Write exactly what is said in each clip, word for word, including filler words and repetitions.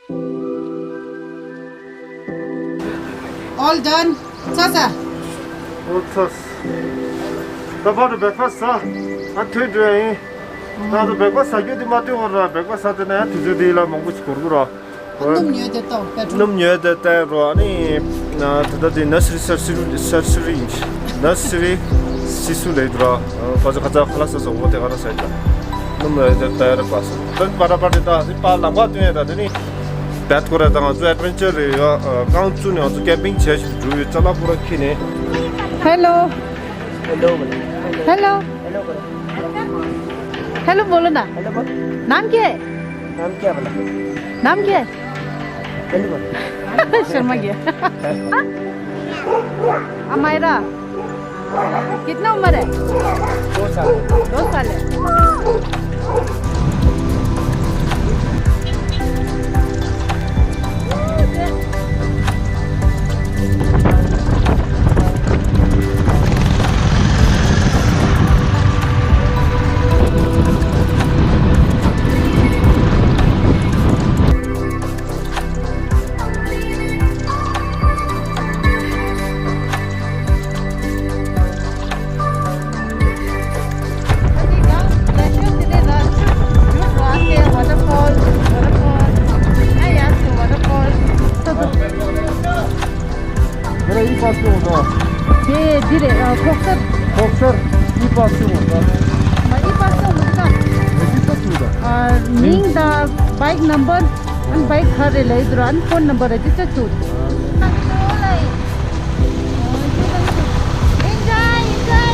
All done. ཚ་ཚ། ཨོ་ཚ། ད་བར་དུ་བེག་ཕ་སི་ཟ། ཨ་ཐོན་འགྲོ་ཡིན། ད་ད་བེག་ཕ་སི་ཟ་རྒྱུ་དེ་མ་ཐོན་བར་ར་བེག་ཕ་སི་ཟ་དེ་ན་ཡང་དུས་ཚོད་དེ་ལ་མང་པོ་ཞིག་འགོར་གི་ར། སྣུམ་ཉོས་ཏེ་ཏོ་པེ་ཊོལ། སྣུམ་ཉོས་ཏེ་བསྟན་རོགས། ཨ་ནི་ད་ལྟ་དེ་ནར་སི་རི་སར་སི་རི་སར་སི་རི་ནར་སི་རི་སི་སུ་ལས་དུ་ར། ཁ་ཚ་ཁ་ཚ་ཁ་ལ་ས་ས་འོ་དེ་ག་ར་ས་ཡ། སྣུམ་ཉོས་ཏེ་བསྟན་ར་པ་སོ་ཏན་པ་ར་པ་དེ་ད་དེ་པ་ལམ་པ་སྟོན་ཡ། ད་དེ་ནི་བེད་ཁོ་ར་ད་ང་ཚོ་ཨེ་ཌི་ཝེན་ཅར་རེད་ཡ། རྐང་བཙུགས་ནས་ང་ཚོ་ཀེམ་པིང་བྱས་ཤིག་འགྲོ་ཡོད། ཅ་ལག་པུ་ར་ཁྱེར་ནས། Hello. Hello. Hello. Hello बोलो ना। Hello बोल। नाम क्या है? नाम क्या बोला? नाम क्या है? हेलो बोल। शर्मा गया। अमायरा, कितना उम्र है? दो साल। दो साल है। ཡ་ཡ་སུ་ཝ་ཊར་ཕོལ། ཡ་ཡ་ཡི་པ་སུ་ཝ་ཊར། དེ་འདི་རེད། ཨ། ཁོག་སར། ཁོག་སར་ཡི་པ་སུ་ཝ་ཊར། མ་ཡི་པ་སུ་ཝ་ཊར། རེ་ཇི་སི་ཊར་བྱུང་ད། ཨ། མིང་དང་བའིཀ་ནམ་བར། ཨན་བའིཀ་ག་རེ་ལས་འདུག་ཨན་ཕོན་ནམ་བར་རེ་ཇི་སི་ཊར་བྱུང་། Enjoy, enjoy.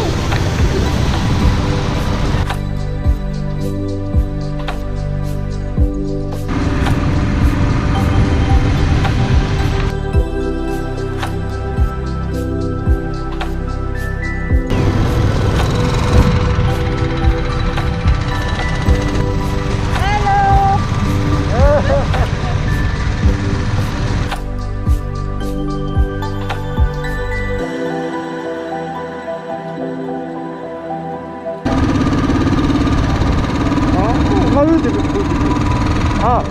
ང་ཡོད་དེ་ཨ།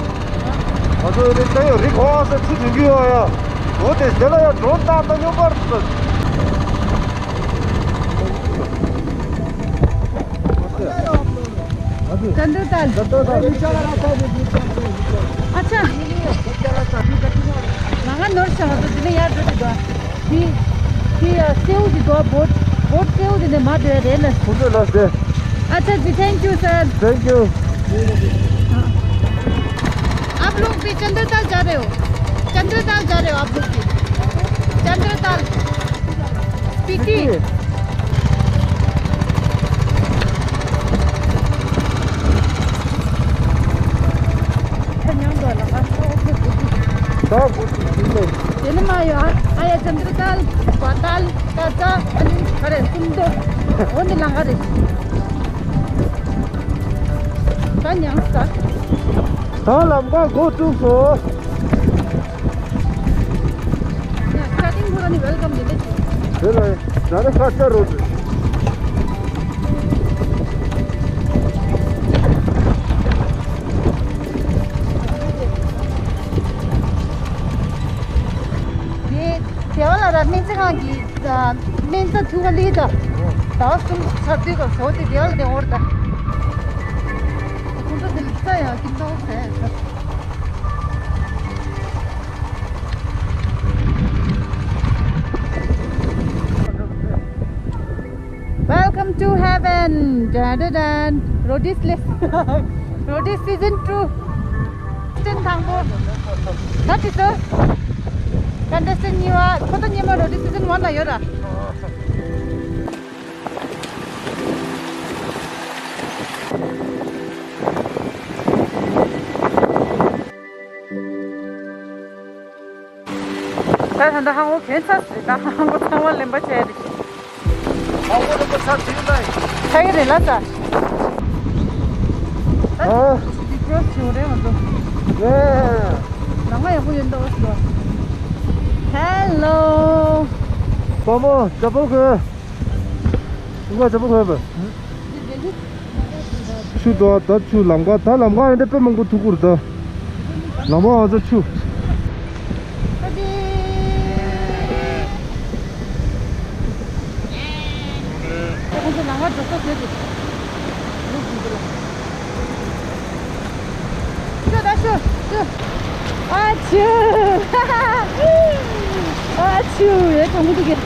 ང་ཚོ་རི་ལྟ་ཡོད། རི་གོང་ས་ཆུ་དྲན་གྱི་ཡོད་ཡ། འོ་དེ་དེ་ལ་ཡ་ཌོ་རོན་བཏང་ན་སྙོམས་པར། चंद्रताल। चंद्रताल। अच्छा। ང་ནོར་བྱུང་། ང་ཚོ་འདི་ནས་ཡར་འགྲོ་གི་འདུག་དེ་དེ་སེའུ་ཞིག་འདུག་བོཊ་བོཊ་སེའུ་དེ་ནས་མར་འགྲོ་ཡ་རེད་ལ། ཁོང་ཚོས་ལ་སྟེ། अच्छा जी, thank you sir। Thank you। आप लोग भी चंद्रताल जा रहे हो? चंद्रताल जा रहे हो आप लोग भी? चंद्रताल। स्पीति। དེ་ནི་མ་ཡོད། ཨ་ཡ་ཅན་དྲ་ཏཱལ། བ་ཏཱལ། ཀ་ཙ། ཨ་ནི་ག་རེ། སུམ་མདོ། འོ་འདི་ལམ་ཁ་རེད། ད་མྱངས་ས། ད་ལམ་ཁ་འགོ་བཙུགས་སོང་། Starting ཁོ་རང་ནི་welcome དེ་འདྲ་བྱས། དེ་ལ་ད་ནི་ཁ་ཆ་རོ་དེ། དེ་དེ་བ་ལ་ར་སྨན་རྩིས་ཁང་གི་སྨན་རྩིས་ཐུག་ག་ལི་ད། ཟླ་བ་གསུམ་ཚར་དུས་སྐབས་སུ་དེ་དེ་བ་ལ་དེ་འོར་ད། ཁོང་ཚོ་དེ་ལ་ས་ཡང་ཀི་ཚོགས་ཟེར། Welcome to heaven. Da da da. Roadies list. Roadies season two. Contestant དང་པོ། That is all. Contestant གཉིས་པ། ཁོ་ཚོ་གཉིས་མ་Roadies season one ལ་ཡོད་ར། ད་ད་ལྟ་ཧང་གོ་གྱོན་ཚར་ཟིན། ད་ཧང་གོ་ཚང་མ་ལེན་པ་བྱས་རེད། ཧང་གོ་ལེན་པ་ཚར་ཟིན་ལ། ཚར་གི་རེད་ལ་ད། ཨ། ཌི་ཀོ་རོ་སི་བྱེད་རེད་ང་ཚོ། ཡེ། ནང་ང་ཡག་པོ་ཡོད་འདུག་ཟེར། Hello། པ་མོ་ཇ་པོ་གོན། ང་ཇ་པོ་གོན་པ། ཆུ་དོ་ད་ཆུ་ལམ་ཁ་ད་ལམ་ཁ་ཡིན་ད་དཔེ་མང་པོ་ཐུག་གུར་ད། ལམ་བ་ང་ཚོ་ཆུ། ཁོང་ཚོ་ལམ་ཁ་འགྲོ་ས་བཟོས་ཏེ། ལུག་འདི་ལ། ཤོ་ད་ཤོ་ཤོ། ཨ་ཆུ། ཨ་ཆུ། ཡེ་དང་མི་འདུག་གི།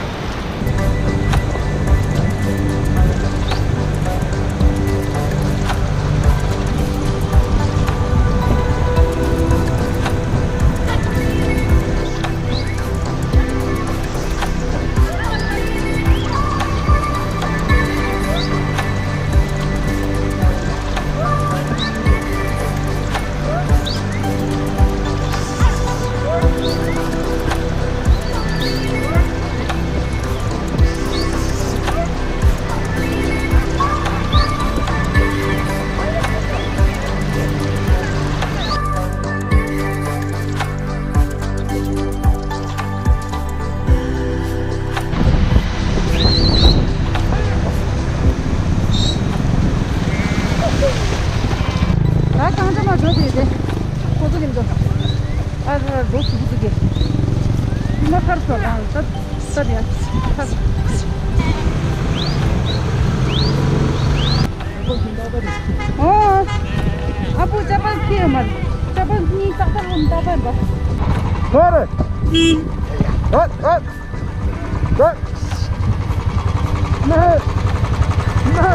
ད་གང་འདྲ་མ་འགྲོ་དེ་དེ། ཁོ་ཚོ་ཉིན་དུ། ཨ་ར་ར་རྡོ་ཚུགས་ཚུགས་ཀྱི། མ་ཁར་སོ་རང་ད་ད་ཡ། ཨོ། ཨ་བུ་ཅ་པན་ཁྱེར་མར། ཅ་པན་གཉིས་ཏག་ཏག་ལོན་ཏག་ཏག་འདྲ། ཧོ་རེ། ཨ་ཨ། ཨ། ནེ། ནེ།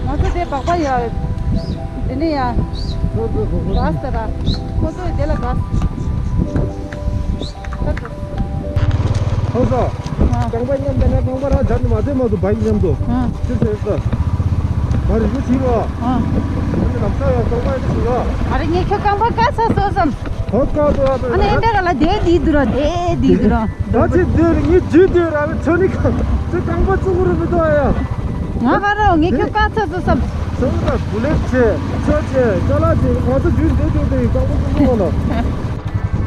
ང་ཚོ་དེ་སྦག་སྦག་ཡ། དེ་ནས་ཡ། ག་ས་ར། ཁོ་ཚོ་དེ་ལ་ག་ས། ཁོ་ཚོ། ཨ། རྐང་པ་མཉམ་དེ་ནས་རྐང་པ་ར་སྦྱར་ནས་མ་བསྡད་མ་ཐུབ་བ་ཡིན་མཉམ་དུ། ཨ། ཅི་བྱེད་ས། ང་རིག་པ་ཞིག་ལ། ཨ། ང་ནི་ལམ་སང་ཡང་རྐང་པ་ཡིན་ཞིག་ལ། ཨ་རེ་ངས་ཁྱོད་རྐང་པ་བཀག་ས་སོ་བསམ། ཧོ་བཀག་འདུག་ཨ། ཨ་ནི་ཨེ་འདྲ་ག་ལ་བསྡད་འདི་འདུག་ར་བསྡད་འདི་འདུག་ར། ད་ཅི་འདིར་ངའི་རྒྱུད་འདིར་ར་བའི་ཚོ་ནི་ཁ་ཚོ་རྐང་པ་བཙུགས་རུ་མི་འདུག་ཨ་ཡ། ང་ཧ་རོ་ངས་ཁྱོད་བཀག་ཚར་སོང་བསམ། ཚོ་ད་བུ་ལེབ་ཆེ་ཚོ་ཆེ་ཅ་ལག་ཆེ་ང་ཚོ་རྒྱུད་འདི་རྒྱུད་འདི་རྐང་པ་བཙུགས་རུ་ལ།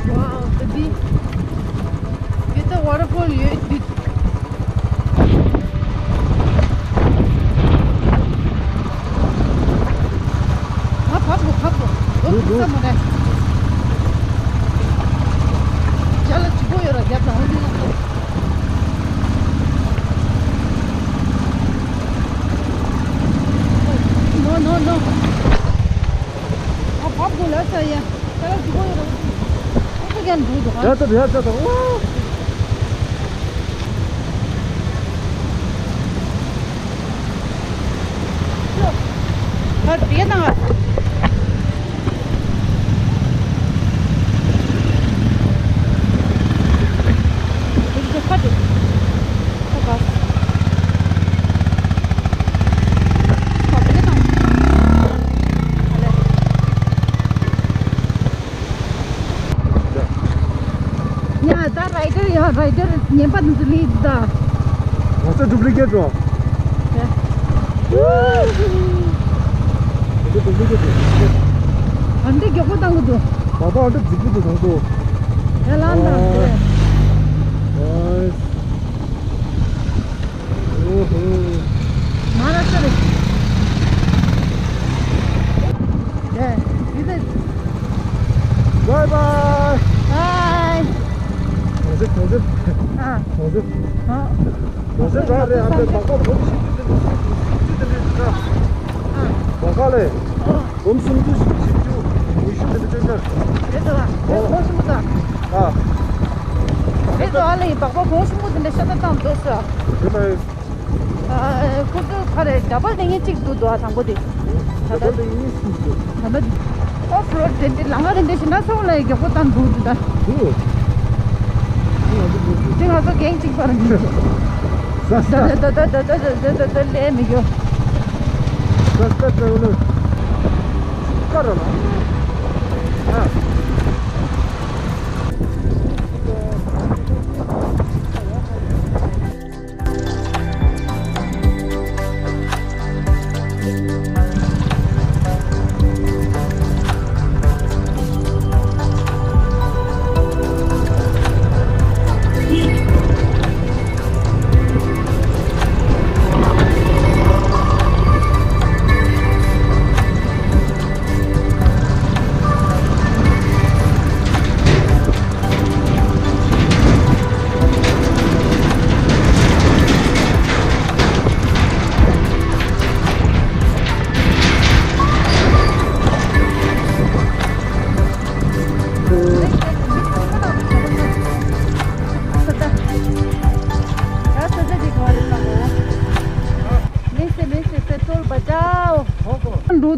ཝའོ་ད་འདི་འདི་ད་ཝ་ཊར་ཕོལ་ཡོད་འདི། ང་བབ་གོ་བབ་གོ། ལོ་ཐུག་ས་མ་རེད། ཅ་ལག་ལྗིད་པོ་ཡོད་ར་རྒྱབ་དང་འོ་འདི་ལ། ནོ་ནོ་ནོ། ང་བབ་གོ་ལ་ས་ཡ། ཅ་ལག་ལྗིད་པོ་ཡོད་ར། ཨོ་ཏོ་རྒྱབ་འགྲོ་འདུག་ཨ། ཡ་ད་ཡ་ད་ད་ཨོ། ད་དེ་ན། དེ་ཁ་དེ། ཁ་ག། ཁ་དེ་ན། ཨ་ལེ། ཡ་ད་རའི་ཌར་ཡ་རའི་ཌར་ངན་པ་འདི་ཚོ་ལས་ད། ང་ཚོ་ཌུབ་ལི་ཀེ་ཊི་རོ། ཡ། ང་ཚོ་ཌུབ་ལི་ཀེ་ཊི་རོ། ཨ་འདི་མགྱོགས་པོ་བཏང་གི་འདུག། མ་པ་ཨ་འདི་རྫིག་པོ་འདུག་ད་འདུག། ཡ་ལ་འདང་དེ། ཨོ་ཧོ། མ་ར་ས་རེད། ཡ། འདི་ད། བའི་བའི། བའི། གྲོང་གསེབ་གྲོང་གསེབ། ཨ། གྲོང་གསེབ། ཨ། གྲོང་གསེབ་རང་རེད། ཨ་འདྲ་སྦག་སྦག་སྦོམ་ཞིག་ཏུ་དེ་འདྲ་ཞིག་ཏུ་དེ་འདྲ་ཞིག་ན། ཨ། སྦག་སྦག་ལས། ཨ། སྦོམ་སུམ་ཅུ་ཞིག་བཞི་བཅུ་ཉི་ཤུ་དེ་འདྲ་སྟོན་ཆར། རེད་དོ། ཨོ། གོང་ཞིག་མོ་ད། ཨ། རེད་དོ། ཨ་ལེ་སྦག་སྦག་གོང་ཞིག་མོ་དེ་འདྲ་ཤ་སྟག་བཏང་འདུག་ས། རེད་ལ། ཨ་ཁོ་ཚོ་ག་རེ་ཌབ་བལ་དེ་ངས་གཅིག་འདུག་འདུག་ཨ། དང་པོ་དེ། ད་ལྟ་ཌབ་བལ་དེ་ངས་གཅིག་འདུག་ད་ལྟ་ཨོཕ་རོཌ་དེ་འདྲ་ལམ་ཁ་དེ་འདྲ་ཞིག་ན་སོང་ལ་མགྱོགས་པོ་བཏང་འདུག་འདུག་ད། འདུག་དེ་ང་ཚོ་འདུག་དེ་ང་ཚོ་རྐྱང་གཅིག་པར་འདུག་ས་ས་ད་ད་ལས་མི་འགྱོ། ས་ས་ད་ལ་ཀ་ར་ལ་ཨ།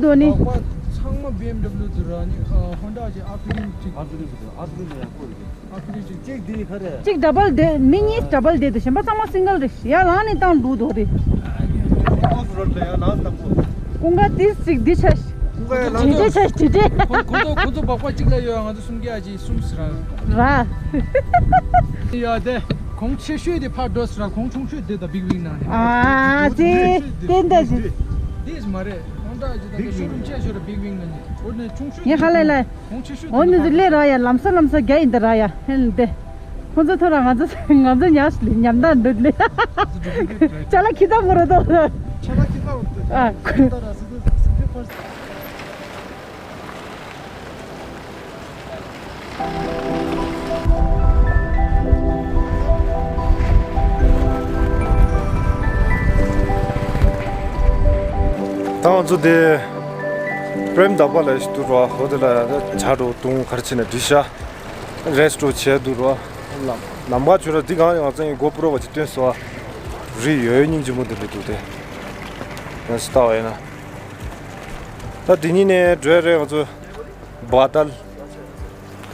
དོ་ནི། ལག་པ་ཚང་མ་བེམ་ཌབ་ལུ་དུ་ར་ནི་ཧོན་ཌ་ཅིག་ཨ་ཕི་རིམ་ཅིག་ཨ་ཕི་རིམ་ཅིག་ཨ་ཕི་རིམ་ཡག་པོ་རེད། ཨ་ཕི་རིམ་ཅིག་ཅིག་དེ་ཁ་རེད། ཅིག་ཌབ་ལ་དེ་མི་གཉིས་ཌབ་ལ་དེ་དུ་གཞན་པ་ཚང་མ་སིང་གལ་རེད། ཡར་ལངས་ནས་བཏང་འདུག་དོ་རེད། ཨོཕ་རོཌ་ལ་ཡར་ལངས་བཏང་གོ། ཀུན་དགའ་དེ་ཅིག་འདི་ཆ་ཞིག་ཁོང་ག་ཡར་ལངས་དྲི་དྲི་ཆ་ཞིག་དྲི་དྲི། ཁོང་ཁོང་ཚོ་ཁོང་ཚོ་སྦག་སྦག་གཅིག་ལ་ཡོད། ང་ཚོ་སུམ་བརྒྱ་ཅིག་གསུམ་ཟེར་ར། ཡ་དེ་གོང་ཆེ་ཤོས་དེ་ཕར་འགྲོ་ཟེར་ར། གོང་ཆུང་ཤོས་དེ་ད་བིག་བིག་ནང་ནས། ཨ་ཙི་ཏན་ཏན་ཞིག་དེས་མ་རེད། ཁོང་ད་ཅི་ད་ཤོ་རུམ་ཆེ་ཤོས་ར་བིག་བིག་ནང་ནས། འོ་ནས་ཆུང་ཤོས་ངས་ཧ་ལས་ལས། གོང་ཆེ་ཤོས་འོ་ནི་ལས་ར་ཡ། ལམ་སང་ལམ་སང་རྒྱ་ཡིན་ད་ར་ཡ། ཧེ་ལས་དེ། ཁོང་ཚོ་ཐོ་ར་ང་ཚོ་ང་ཚོ་ཉག་ལས་ཉམས་ད་འདུག་ལས། ཅ་ལག་ཁྱི་ཚང་མོ་རེད་དོ། ཅ་ལག་ཁྱི་ཚང་མོ་རེད། ཨ་ཁུ། ད་ར་སི་ཏུ་སི་ཏུ་ཕར། ད་ང་ཚོ་དེ་པྲེམ་ད་པ་ལ་ཞིག་ཏུ་རོ། ཧོ་དེ་ལ་ཇ་འགྲོ་བཏུང་གར་ཕྱིན་ན་འགྲིག་ཤག་རེ་སི་ཊོ་བྱས་འདུག་རོ། ལམ་ལམ་ཁ་ཆུ་ར་འདི་གང་ཡང་ཚང་གི་གོ་པྲོ་བ་ཅིག་སྟོན་སོ། རི་ཡོད་སྙིང་རྗེ་མོ་འདི་འདྲ་འདུག་སྟེ། ཡང་སི་ལྟ་བ་ཡིན་ན། ད་འདི་གཉིས་ནས་འགྲོ་ཡ་རེད་ང་ཚོ། བ་དལ།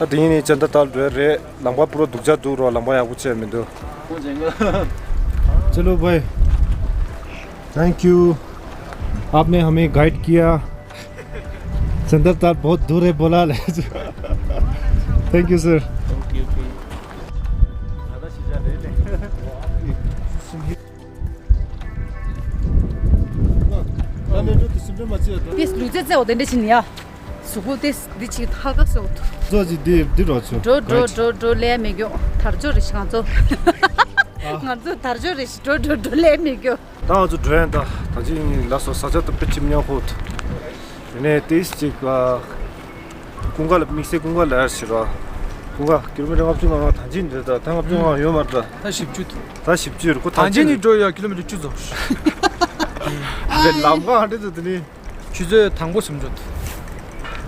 ད་དེ་ཡིན་ནི་ཅན་ད་དལ་འགྲོ་རེད། ལམ་ཁ་པུ་རོ་སྡུག་ཅག་འདུག་རོ། ལམ་ཁ་ཡག་པོ་བྱས་མི་འདུག चलो भाई, thank you, आपने हमें गाइड किया। चंद्रताल बहुत दूर है बोला ले। Thank you sir. ཏིས་ལུས་རྩལ་རྩེ་བ་དེ་འདྲ་ཕྱིན་ཡ། གཟུགས་པོ་ཏིས་འདི་ཅིག་ཐག་ཐག་སོ། ཙོ་ཅིག་འདི་འདི་རོ་ཆུ། འགྲོ་འགྲོ་འགྲོ་འགྲོ་ལས་མི་འགྱོ། དར་ལྕོག་རེ་ཞིག་ང་ཚོ། ང་ཚོ་དར་ལྕོག་རེ་ཞིག་འགྲོ་འགྲོ་འགྲོ་ལས་མི་འགྱོ། ད་ང་ཚོ་འགྲོ་ཡན་ད་ད་ཅི་ཡིན་ལ་སོ་ས་ཆ་ད་པེ་ཅིམ་ཉོ་ཧོད། དེ་ནས་ཏིས་ཅིག་ཀུན་དགའ་ལ་དམིགས་བསལ་ཀུན་དགའ་ལ་ཡར་ཕྱིན་རོགས། ཀུན་དགའ་ཀི་ལོ་མི་ཊར་ལྔ་བཅུ་ང་ལྔ་ཐང་ཆེན་འདི་ད་ཐང་ལྔ་བཅུ་ང་ལྔ་ཡོད་མ་རེད་ད། ད་བཞི་བཅུ་འདུག་ད་བཞི་བཅུ་རེད་ཁོ་ཐང་ཐང་ཆེན་ཆེན་ནས་འགྲོ་ཡ་ཀི་ལོ་མི་ཊར་བཅུ་ཙམ། རེད་ལམ་ཁ་ཧ་འདྲ་ཚོ་དེ་ནི། ཆུ་ཚོད་དང་པོ་སུམ་ཅུ་འདུག་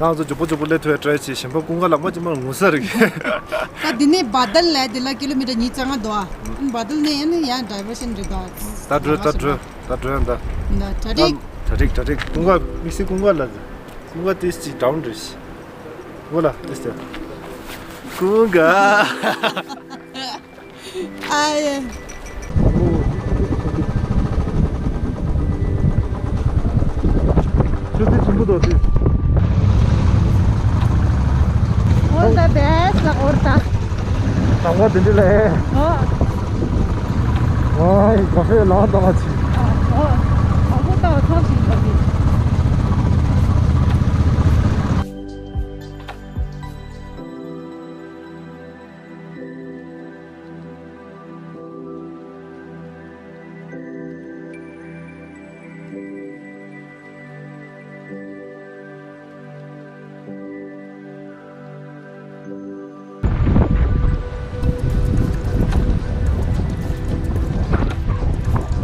ང་ཚོ་མགྱོགས་པོ་མགྱོགས་པོ་སླེབས་ཐུབ་ཡ་ཊ་རའི་བྱེད། གཞན་པ་ཀུན་དགའ་ལ་མ་ཅི་མ་ངུ་ས་རེད། ད་འདི་ནས་བ་དལ་ལ་དེ་ལ་ཀི་ལོ་མི་ཊར་ཉིས་རྩ་ལྔ་འདུག་ཨ། བ་དལ་ནས་ཡང་ནས་ཡང་ཌའི་ཝར་ཤན་རེད་འདུག་ཨ། ད་འགྲོ་ད་འགྲོ་ད་འགྲོ་ཡང་ད། ད་གྲ་སྒྲིག་གྲ་སྒྲིག་གྲ་སྒྲིག་ཀུན་དགའ་དམིགས་བསལ་ཀུན་དགའ་ལ། ཀུན་དགའ་ཏིས་ཅིག་ཌའུན་རེད། ཀུན་དགའ་ལ་ཏིས་ཅིག་ཀུན་དགའ། ཨ་ཡེ། ཆུ་ཚོད་ཆེན་པོ་འདུག་དེ། All the best ལ་ཨོར་ད། དང་པོ་དེ་འདྲ་ལས། ཨོ། ཝའི་ཀ་ཧྥེ་ལ་ད་ཅི། ཨོ། ཨོ་ཧོ་ད་ཐང་ཞིག་འདུག་དེ།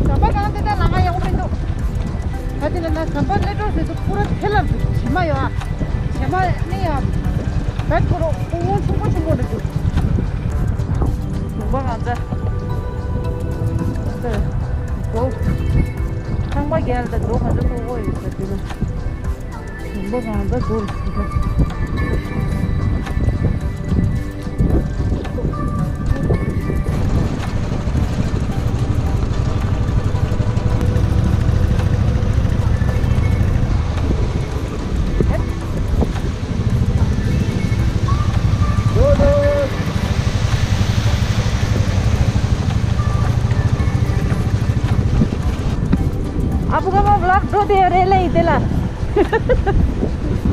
ཟམ་པ་གང་དེ་དག་ལ་ང་ཡོང་མི་འདུག་ད་དེ་ལ་ན་ཟམ་པ་སླེབས་འགྲོ་ཟེར་དུས་ཁོ་རང་ཐལ་ལ་འདུག་བྱེ་མ་ཡོད་ཨ། བྱེ་མ་ནི་ཡང་བེད་ཁོ་རོ་ཁོ་ངོ་ཆུང་པོ་ཆུང་པོ་རེད་འདུག་ཟམ་པ་གང་ཚ་ཟེར་འགྲོ། ཁང་པ་རྒྱལ་དང་འགྲོ་གང་ཚ་ཐོག་ཨོ་ཡོད་ཟེར་དེ་ལ། ཟམ་པ་གང་ཚ་འགྲོ་རེད་ཟེར། ཨ་བུ་ག་མ་བློག་འགྲོ་དེ་རེད་ལེ་ཡི་དེ་ལ།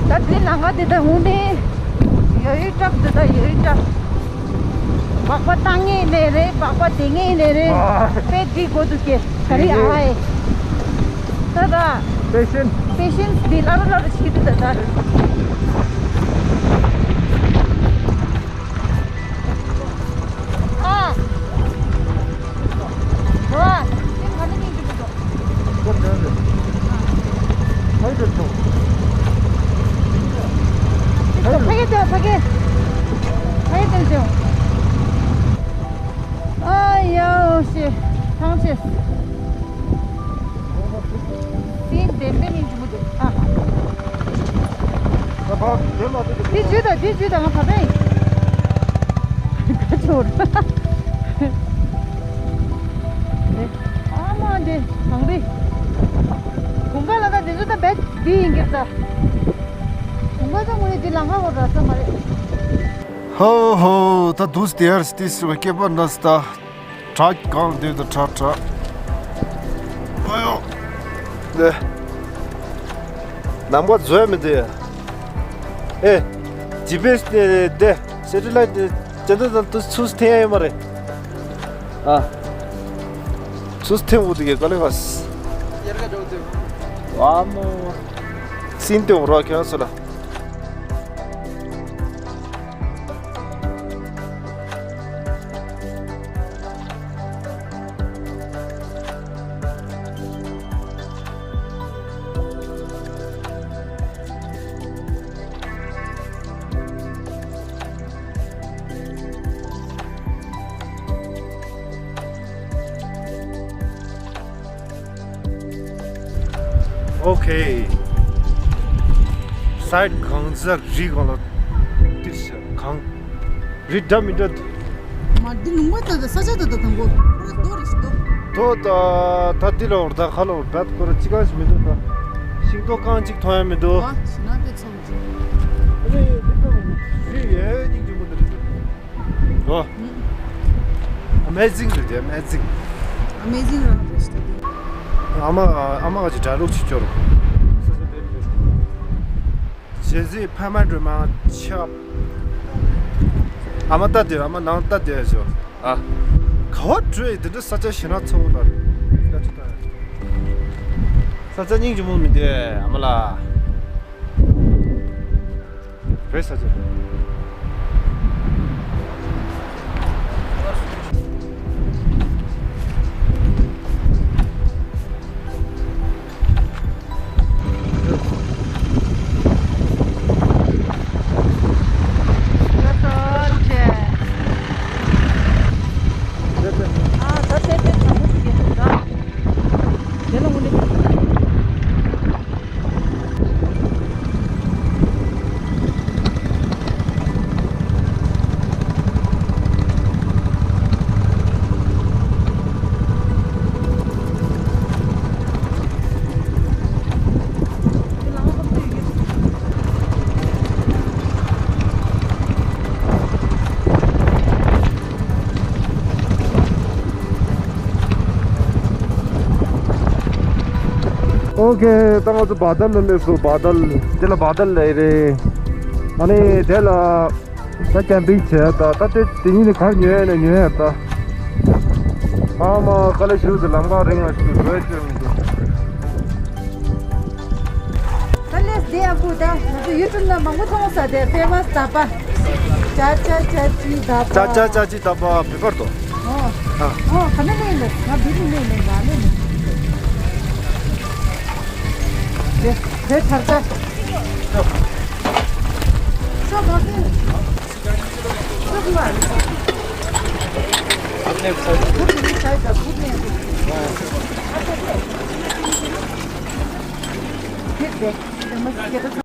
ད་དེ་ནང་ག་དེ་ད་ཧུང་ནི། ཡོ་ཡོ་ཀྲབ་དེ་ད་ཡོ་ཡོ་ཀྲབ། སྦག་སྦག་བཏང་ངེས་ནས་རེད། སྦག་སྦག་དེ་ངེས་ནས་རེད། ཨ། དཔེ་འགྲིག་གོ་འདུག་གེ་ག་རེ་ཨ་ཨེ། ད་ད། པེ་ཤན། པེ་ཤན་འདི་ལ་རུ་ལ་རུ་བྱེད་དུ་ད་ད་རུ། ཨ། འགྲོ་ཨ། དེ་ག་ནས་ཉིན་འགྲིག་གི་འདུག་ཕ་གི་དེ་ཕ་གི། ཕ་གི་དེ་དེ། ཨ་ཡོ་ཤེ། ཐང་ཆེ། དེ་དེ་འདྲ་ཉིན་འགྲིག་གི་འདུག་ཨ། འདི་བརྗོད་དང་འདི་བརྗོད་དང་ང་བ་བས། ཁ་ཆོར། ཨ་མ་འདི་གངས་རི། དགུན་ཁ་ལ་ད་འདི་ཚོ་ད་བས་འདི་ཡིན་གྱི་ད། དགུན་ཁ་ད་ངོས་འདི་ལང་ཁ་བོར་ར་ས་མ་རེད། ཧོ་ཧོ། ད་དུས་དེར་སྟེ་སི་བ་སྐེད་པ་འདྲ་སྟ། བྲག་གང་དུས་དུ་ཁྲ་ཁྲ། ཨ་ཡོ། ནེ། ནམ་མཁའ་འཛོལ་མི་འདུག་ཨེ། ཇི་པི་ཨེ་སི་དེ་དེ་སེ་ཊི་ལའེ་ཊི་དེ་ཅན་ད་དང་དུ་ཚུར་འཐེན་ཡ་ཡོད་མ་རེད། ཨ། ཚུར་འཐེན་འོ་དེ་ག་ལེ་ག་ཨ་མོ། སིན་ཏེ་འོ་ར་ཁྱེད་སོ་ལ། ཨོ་ཁེ། སའིཌ་གང་ཟག་རི་གང་ལ་ཏིར་ཤ་གང་། རི་འདྲ་མི་འདྲ་འདུག་མ་འདི་ནུང་མ་ད་ད་ས་ཆ་ད་ད་དང་པོ་ཁོ་ར་རྡོ་རེད་ཤི་རྡོ། ཐོ་ད་ད་འདི་ལ་འོར་ད་ཁ་ལ་འོར་བད་ཁོ་ར་ཅི་གང་ཞིག་མི་འདུག་ད་ཤིང་ཏོག་རྐང་གཅིག་མཐོང་ཡ་མི་འདུག་ཨ་ཤི་ན་པེ་ཚོང་ཅིག་རི་འདི་ཁ་རི་ཡའི་སྙིང་རྗེ་མོ་འདི་རེད། ཨོ། Amazing རེད་དེ། Amazing། Amazing རང་རེད་ཤི་ད་དེ། ཨ་མ་ཨ་མ་ག་ཅིག་གྲྭ་ལུགས་ཅིག་སྐྱོར། ཞེ་ཟི་ཕ་མ་སྒྲོལ་མ་ཆབ། ཨ་མ་ལྟ་དེ། ཨ་མ་ནང་ལྟ་དེ་ཞོ། ཨ། ག་བ་བྲོས་དེ་འདྲ་ས་ཆ་ཞེ་ན་ཚོ་ལ་རེད། ས་ཆ་སྙིང་རྗེ་མོ་མི་འདུག་ཨ་མ་ལ། བོད་ས་ཆ། ཨོ་ཁེ། ད་ང་ཚོ་བ་དལ་ལ་སླེབས་སོང་། བ་དལ། འདི་ལ་བ་དལ་ལབ་རེད། ཨ་ནི་དེ་ལ་ད་ཀེམ་པིང་བྱས། ད་ད་དེ་དེ་ཉིད་ནས་གར་ཉོ་ཡ་ན་ཉོ་ཡ་ད། ཨ་མ་དཀའ་ལས་ཞུ་དེ་ལམ་ཁ་རིང་ང་ཞིག་བཟོས་ཅེར་མི་འདུག་ད་ལས་དེ་ཡང་ཁུ་ད་ང་ཚོ་ཡུ་ཊུབ་ན་མང་པོ་མཐོང་ས་དེ་ཕེ་མ་སི་ད་པ། ཅ་ཅ་ཅ་ཅི་ད་པ། ཅ་ཅ་ཅ་ཅི་ད་པ་བི་བར་དོ། ཨོ། ཨ། ཨོ་ག་ནས་ལེན་ལེ། ང་བི་ནས་ལེན་ལེ། ང་ལེན་ལེ། དེ་དེ་ཐར་ཅ། ཤོག་ག་ཕེ། ཤོག་ག་ཕེ། ཨ་ནེ་ཚ། ཁུ་ནས་ཚ་ད་ཁུ་ནས། དེ་དེ་དེ་མ་སྐད་ད།